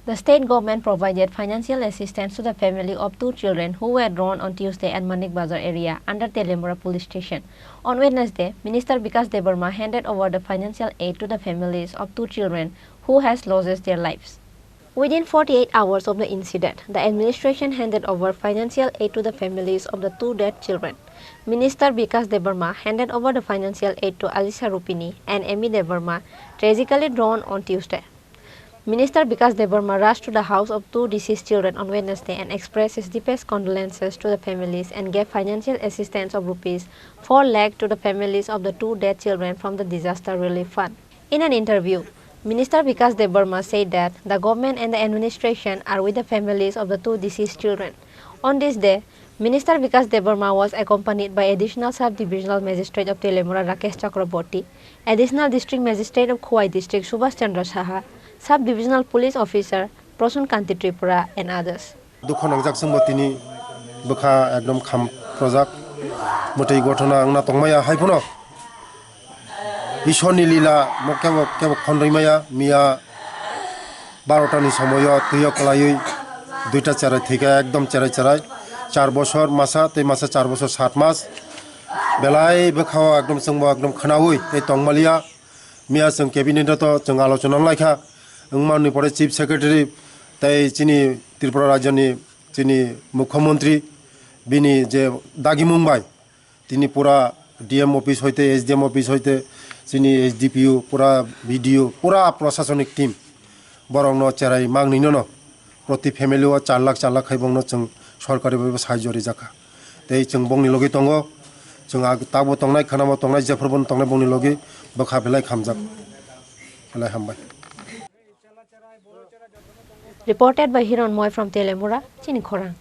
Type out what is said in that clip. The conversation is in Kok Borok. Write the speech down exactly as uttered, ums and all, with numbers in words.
The state government provided financial assistance to the family of two children who were drowned on Tuesday at Manik Bazar area under Teliamura police station. On Wednesday, Minister Bikash Debbarma handed over the financial aid to the families of two children who has lost their lives. Within forty-eight hours of the incident, the administration handed over financial aid to the families of the two dead children. Minister Bikash Debbarma handed over the financial aid to Alisha Rupini and Emi Debbarma, tragically drowned on Tuesday. Minister Bikash Debbarma rushed to the house of two deceased children on Wednesday and expressed his deepest condolences to the families and gave financial assistance of rupees four lakh to the families of the two dead children from the disaster relief fund. In an interview, Minister Bikash Debbarma said that the government and the administration are with the families of the two deceased children. On this day, Minister Bikash Debbarma was accompanied by Additional Sub-Divisional Magistrate of Teliamura Rakesh Chakraborty, Additional District Magistrate of Khowai District Subhash Chandra Saha, Sub-Divisional Police Officer Prasun Kanti Tripura and others. Dukho nangjak chwngbo tini bwkha ekdom kham projak mwtwi gothona wngna tongmaya hai phano Ishorni lila mo kebo kebo khonrwi maya miya barota ni somoyo twiyo kwlaiwi duita cherai thwikha ekdom cherai cherai char bosor masa tei masa char bosor sat mas belai bwkhao ekdom chwngbo ekdom khwnawi tei tongmaliya. Miya chwng cabinet o to chwng alochona wnglaikha, wngmani pore chief secretary tei chini Tripura rajyoni chini mukhyamantri bini je dagimung bai tini pura D M office hoite S D M office hoite chini S D P O pura B D O pura proshasonic team borokno cherai mangnwino no proti family o char lakh char lakh khai bongno chwng sorkari bai bo sahajyo rijakha. Tei chwng bongni logi tongo, chwng ag-, tabo tongnai, khwnabo tongnai, jephuru bono tongnai bongni logi bwkha belai khamjak. Belai hambai. Reported by Hiron Moy from Teliamura, chini khorang.